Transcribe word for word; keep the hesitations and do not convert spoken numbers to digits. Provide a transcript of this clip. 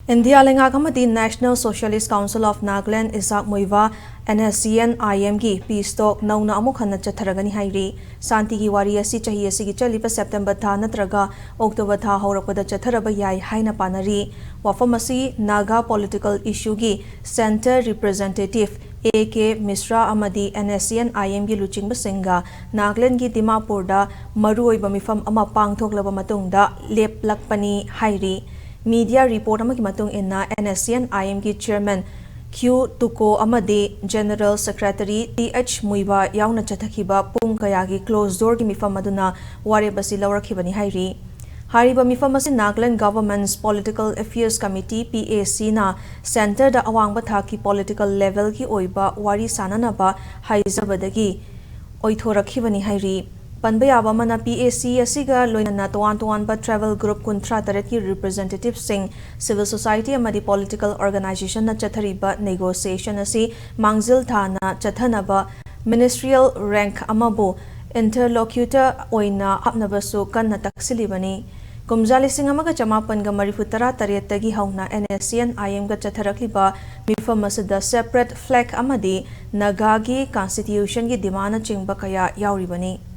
India ꯂꯩꯉꯥꯛ ꯑꯃꯗꯤ National Socialist Council of Nagaland, ꯏꯖꯥꯛ Muivah, NSCN-IM-ꯒꯤ peace talk ꯅꯧꯅ ꯑꯃꯨꯛ ꯍꯟꯅ ꯆꯠꯊꯔꯒꯅꯤ ꯍꯥꯏꯔꯤ꯫ ꯁꯥꯟꯇꯤꯒꯤ ꯋꯥꯔꯤ ꯑꯁꯤ ꯆꯍꯤ ꯑꯁꯤꯒꯤ ꯆꯠꯂꯤꯕ September ꯊꯥ ꯅꯠꯇ꯭ꯔꯒ October ꯊꯥ ꯍꯧꯔꯛꯄꯗ ꯆꯠꯊꯔꯕ ꯌꯥꯏ ꯍꯥꯏꯅ ꯄꯥꯅꯔꯤ꯫ ꯋꯥꯐꯝ ꯑꯁꯤ Naga political issue-ꯒꯤ Centre Representative A K Mishra ꯑꯃꯗꯤ NSCN-IM-ꯒꯤ ꯂꯨꯆꯤꯡꯕꯁꯤꯡꯒ ꯅꯥꯒꯥꯂꯦꯟꯒꯤ ꯗꯤꯃꯥꯄꯨꯔꯗ ꯃꯔꯨꯑꯣꯏꯕ ꯃꯤꯐꯝ ꯑꯃ ꯄꯥꯡꯊꯣꯛꯂꯕ ꯃꯇꯨꯡꯗ ꯂꯦꯞꯂꯛꯄꯅꯤ ꯍꯥꯏꯔꯤ꯫ Media report ꯑꯃꯒꯤ ꯃꯇꯨꯡ ꯏꯟꯅ, NSCN-IM-ꯒꯤ chairman Q Tuko ꯑꯃꯗꯤ General Secretary Th Muivah ꯌꯥꯎꯅ ꯆꯠꯊꯈꯤꯕ ꯄꯨꯡ ꯀꯌꯥꯒꯤ closed door-ꯒꯤ ꯃꯤꯐꯝ ꯑꯗꯨꯅ ꯋꯥꯔꯦꯞ ꯑꯁꯤ ꯂꯧꯔꯛꯈꯤꯕꯅꯤ ꯍꯥꯏꯔꯤ꯫ ꯍꯥꯏꯔꯤꯕ ꯃꯤꯐꯝ ꯑꯁꯤ Nagaland Government's Political Affairs Committee, PAC-ꯅ Centre-ꯗ ꯑꯋꯥꯡꯕ ꯊꯥꯛꯀꯤ political level-ꯒꯤ ꯑꯣꯏꯕ ꯋꯥꯔꯤ ꯁꯥꯅꯅꯕ ꯍꯥꯏꯖꯕꯗꯒꯤ ꯑꯣꯏꯊꯣꯔꯛꯈꯤꯕꯅꯤ ꯍꯥꯏꯔꯤ꯫ ꯄꯟꯕ ꯌꯥꯕ ꯑꯃꯅ, PAC ꯑꯁꯤꯒ ꯂꯣꯏꯅꯅ ꯇꯣꯉꯥꯟ ꯇꯣꯉꯥꯟꯕ tribal group ꯀꯨꯟꯊ꯭ꯔꯥ ꯇꯔꯦꯠꯀꯤ representative-ꯁꯤꯡ, civil society ꯑꯃꯗꯤ political organization-ꯅ ꯆꯠꯊꯔꯤꯕ negotiation ꯑꯁꯤ ꯃꯥꯡꯖꯤꯜ ꯊꯥꯅ ꯆꯠꯊꯅꯕ ministerial rank ꯑꯃꯕꯨ interlocutor ꯑꯣꯏꯅ ꯍꯥꯞꯅꯕꯁꯨ ꯀꯟꯅ ꯇꯛꯁꯤꯜꯂꯤꯕꯅꯤ꯫ ꯀꯨꯝꯖꯥ ꯂꯤꯁꯤꯡ ꯑꯃꯒ ꯆꯃꯥꯄꯟꯒ ꯃꯔꯤꯐꯨ ꯇꯔꯥ ꯇꯔꯦꯠꯇꯒꯤ ꯍꯧꯅ NSCN-IM-ꯒ ꯆꯠꯊꯔꯛꯂꯤꯕ ꯃꯤꯐꯝ ꯑꯁꯤꯗ separate flag ꯑꯃꯗꯤ ꯅꯥꯒꯥꯒꯤ constitution-ꯒꯤ demand-ꯅꯆꯤꯡꯕ ꯀꯌꯥ ꯌꯥꯎꯔꯤꯕꯅꯤ꯫